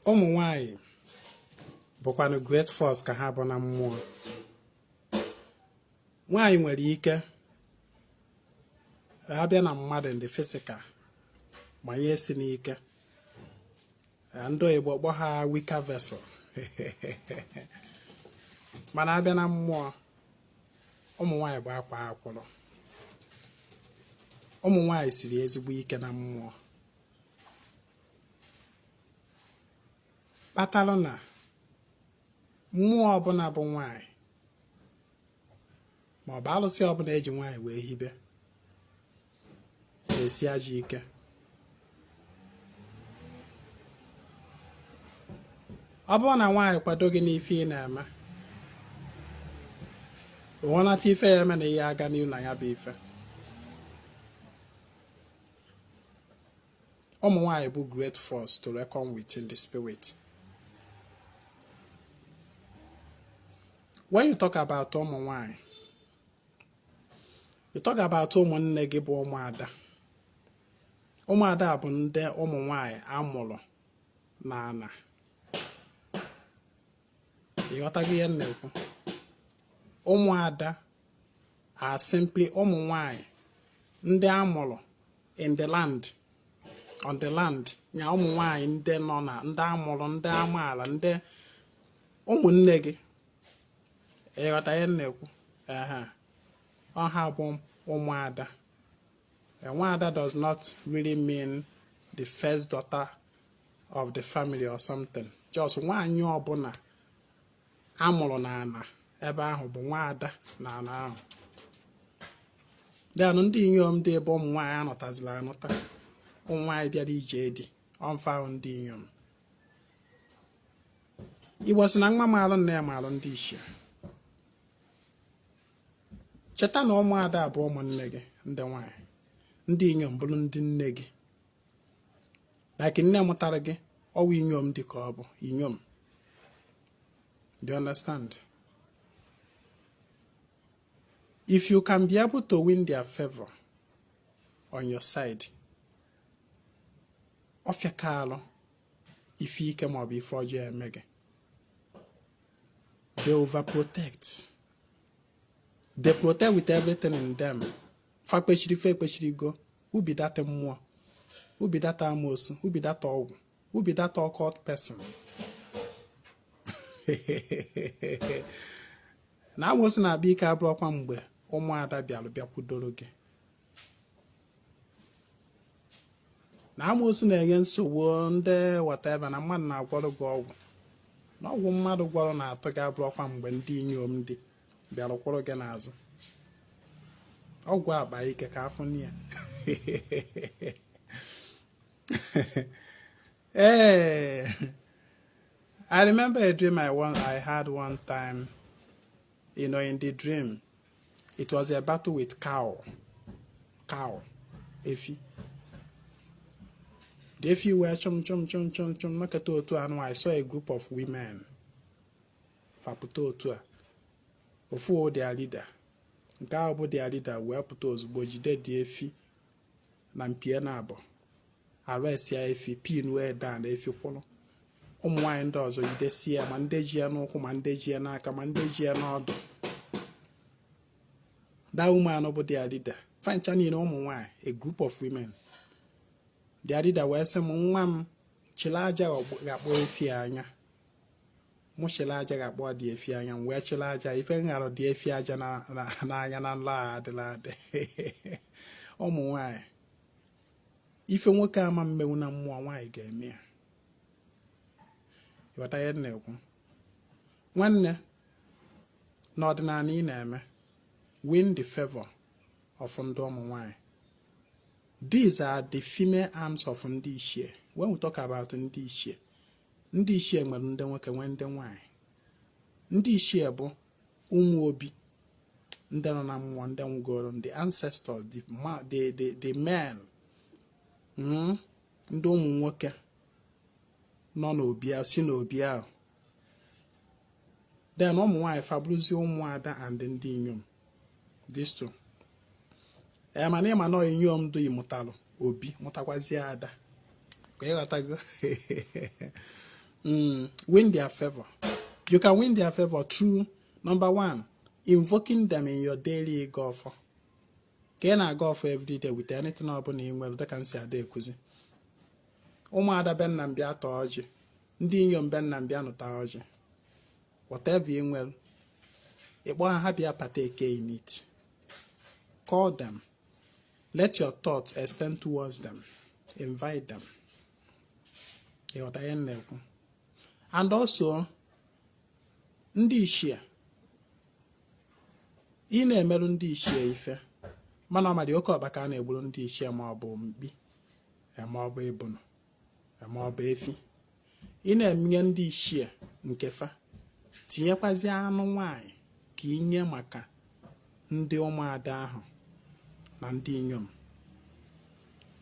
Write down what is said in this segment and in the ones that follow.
Ụmụ nwanyị bụkwanụ great force ka ha bụ na mmụọ. Nwaanyị nwere ike abịa na mmadụ in the physical ma ihe si n'ike, ndị oyibo kpọ ha weaker vessel, mana abịa na mmụọ, ụmụ nwaanyị bụ akwa akwụrụ. Ụmụ nwaanyị siri ezigbo ike na mmụọ, kpatalụ na mmụọ ọbụla bụ nwaanyị ma ọ bụ alụsị ọbụla eji nwaanyị wee hibe na-esi ajọ ike. Ọ bụrụ na nwaanyị kwado gị n'ife ị na-eme, onwenata ife ya eme na ihe aga n'ihu na ya bụ ife. Ụmụ nwaanyị bụ great force to reckon with in the spirit. When you talk about ụmụ nwaanyị, you talk about ụmụnne gị bụ ụmụada. Ụmụada bụ ndị ụmụ nwaanyị amụrụ n'ana. Ịghọtago ihe m na-ekwu? Ụmụada are simply ụmụ nwanyị ndị amụrụ in the land, on the land ya. Ụmụ nwanyị ndị nọ na ndị amụrụ, ndị amaala, ndị ụmụnne gị. Ịghọta ihe m na-ekwu? Ehe, ọ ha bụ ụmụada. Nwaada does not really mean the first daughter of the family or something. Just nwaanyị ọbụla amụrụ n'ala ebe ahụ bụ nwaada n'ala ahụ. Then ndị inyom dị ebe ụmụ nwaanyị anọtazila anọta, ụmụ nwaanyị bịara ije di ọmfa ahụ, ndị inyom. Igbo sị na nwa maalụ nna ya maalụ ndị ichie. Cheta na ụmụada bụ ụmụnne gị ndị nwaanyị, ndị inyom bụrụ ndị nne gị. Like nne mụtara gị, ọwụ inyom dị ka ọ bụ inyom. Do you understand? If you can be able to win their favor on your side, ọ fịakalụ ife ike maọbụ ife ọjọọ eme gị. They overprotect. They protect with everything in them. Fa kpechiri, fa ekpechirigo. Ubidata mmụọ, ubidata amoosu, ubidata ọgwụ, ubidata occult person. Na amoosu na-abịa ike abụrụkwa mgbe ụmụada bịara bịakwudoro gị. Na amoosu na-enye nsogbu ndị whatever na mmadụ na-agwọrọ gị ọgwụ, na ọgwụ mmadụ gwọrọ na-atụ gị abụrụkwa mgbe ndị inyom ndị bịara kwụrụ gị n'azụ. Ọgwụ akpa ike ka afọ ya. Ee, I remember a dream I had one time. In the dream, it was a battle with cow. Cow, efi. The efi wee chụm chụm chụm chụm chụm nọkọta otu anụ. I saw a group of women. Fapụta otu a. Ofu o their leader. Nke ahụ bụ their leader wee pụta ozugbo jide dị efi na mpie na abụọ. Arrest ya efi, pin wee down efi kwụrụ. Ụmụ nwaanyị ndị ọzọ jidesie ya, ma ndị ji ya n'ụkwụ, ma ndị ji ya n'aka, ma ndị ji ya n'ọdụ. That woman bụ their leader, fancha niile ụmụ nwaanyị, a group of women. Their leader wee sị m, "Nwa m, chịrị aja ga-akpọ efi anya." Mụ chịrị aja ga-akpọ dị efi anya. M wee chịrị aja. Ife m ghara dị efi aja n'anya na nlọ a adịla adị. Ụmụ nwaanyị, ife nwoke ama mmenwu na mmụọ, nwaanyị ga-eme ya. Ịghọta ihe m na-ekwu, nwanne? N'ọdịnala ị na-eme, win the favor of ndị ụmụ nwanyị. These are the female arms of ndị ichie. When we talk about ndị ichie, ndị ichie nwere ndị nwoke, nwee ndị nwanyị. Ndị ichie bụ ụmụ obi ndị nọ na mmụọ, ndị nwụgoro, ndị ancestors, the men, ndị ụmụ nwoke nọ n'obi ahụ, si n'obi ahụ. Then ụmụ nwaanyị fabụrụzie ụmụada and ndị inyom. These two. Ee, mana ịma na inyom dị mụtalụ obi, mụtakwazie ada, ka ịghọtago. Win their favor. You can win their favor through, number one, invoking them in your daily ịgọ ọfọ. Ka ị na-agọ ọfọ every day with anything ọbụla ị nwere, dịka m si ada ekuzi, ụmụada be nna m bịa tọọ ọjị, ndị inyom be nna m bịa nụta ọjị, whatever ị nwere, ịkpọ ha, ha bịa partake in it. Call them, let your thoughts extend towards them, invite them. Ịghọta ihe m na-ekwu? And also ndị ichie, ị na-emerụ ndị ichie ife, mana ọ madị oke ọkpa ka a na-egburu ndị ichie, ma ọ bụ mkpi, ma ọ bụ ebunu, ma ọ bụ efi. Ị na-emenye ndị ichie nke fa, tinyekwazi anụ nwanyị ka inye maka ndị ụmụada ahụ na ndị inyom.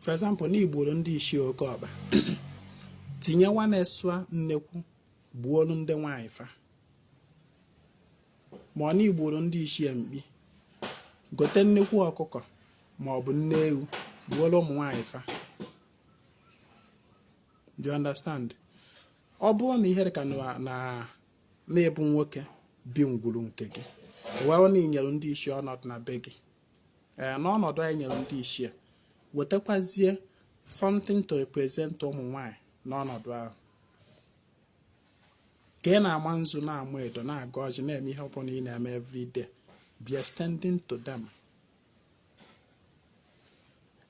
For example, na igburu ndị ichie oke ọkpa, tinye nwanesụa nnekwu gbuolu ndị nwanyị fa. Ma ọ na igburu ndị ichie mkpi, gote nnekwu ọkụkọ ma ọ bụ nne ewu gbuolu ụmụ nwanyị fa. Do you understand? Ọ bụrụ na ihe dịka na na-ebu nwoke bi ngwuru nke gị, wee na inyere ndị ichie ọnọdụ na be gị, ee, n'ọnọdụ anyị nyere ndị ichie, wetakwazie something to represent ụmụ nwanyị n'ọnọdụ ahụ. Ka ị na-ama nzu, na-ama edo, na-agọ ọjị, na-eme ihe ọbụla ị na-eme everyday, be extending to them.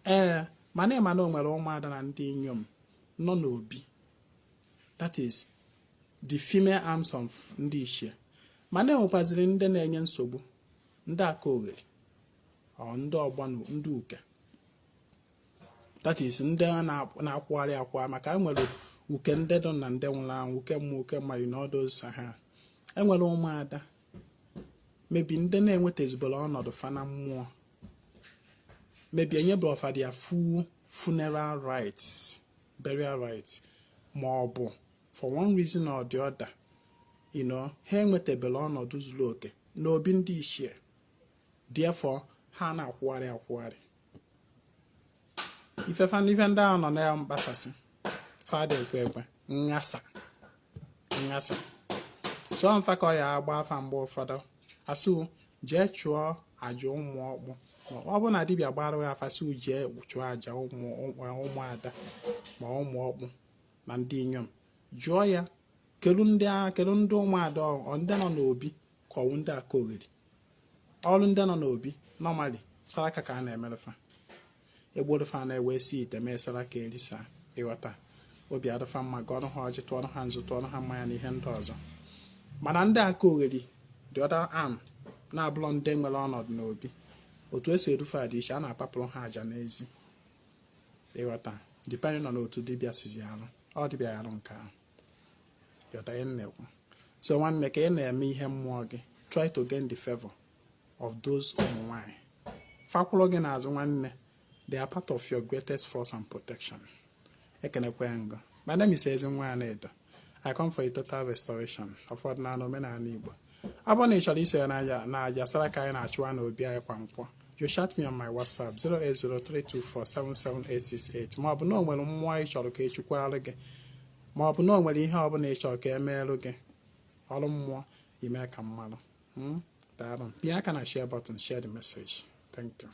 Ee, mana ịma na o nwere ụmụada na ndị inyom nọ n'obi, that is the female arms of ndị ichie, mana enwekwaziri ndị na-enye nsogbu, ndị aka oghere, ọ ndị ọgbọ, ndị uke, that is ndị na-akwụgharị akwụgharị, maka enwere uke ndị dị na ndị nwụrụ anwụ, uke mmụọ, uke mmadụ na ọdụ ha. Enwere ụmụada mebi ndị na-enwetazibere ọnọdụ fa na mmụọ, maybe enyebere fa their full funeral rites, burial rites, ma ọ bụ for one reason or the other, ha enwetabere ọnọdụ zuru oke n'obi ndị ichie. Therefore ha na-akwụgharị akwụgharị. Ifefa ife ndị ahụ nọ na ya mkpasasị fada ekwe ekwe nghasa nghasa so mfa ka ọ ya agba afa. Mgbe ụfọdụ asụ jee chụọ aja ụmụ ọkpụ. Ọ bụrụ na dibịa gbara ya afa sị jee chụọ aja ụmụ ụmụada ma ụmụ ọkpụ na ndị inyom, jụọ ya kedu ndị kedu ndị ụmụada, ọ ndị nọ n'obi ka ọwụ ndị aka ogheri. Ọrụ ndị nọ n'obi, normally saraka ka a na-emerefa, egborufa na-ewe si ite mee saraka erisa. Ịghọta? Obi adịfa mma, gọọrọ ha ọjị, tụọrọ ha nzu, tụọrọ ha mmanya na ihe ndị ọzọ. Mana ndị aka ogheri, the other arm, na-abụrọ ndị nwere ọnọdụ n'obi, otu esi erufe adị iche. A na-apapụrụ ha àjà n'ezi. Ịghọta? Depending on otu dibịa sizi arụ, ọ dibịa ya arụ nke ahụ. Ịghọta ihe m na-ekwu? So nwanne, ka ị na-eme ihe mmụọ gị, try to gain the favor of those ụmụ nwanyị fakwụrụ gị n'azụ. Nwanne, they are part of your greatest force and protection. Ekenekwe ngọ. My name is Ezinwa Anaedo. I come for a total restoration of ọdịnala, omenala Igbo. Ọ bụrụ na ị chọrọ iso ya n'aja na aja saraka anyị na-achụwa n'obi anyị kwa nkwọ, you chat me on my WhatsApp 08032477868, ma ọ bụ na o nwere mmụọ ị chọrọ ka echukwalụ gị, ma ọ bụ na o nwere ihe ọbụla ị chọrọ ka emeelụ gị, ọrụ mmụọ, ime ka mmalụ. Daalụ. Pịa aka na share button, share the message. Thank you.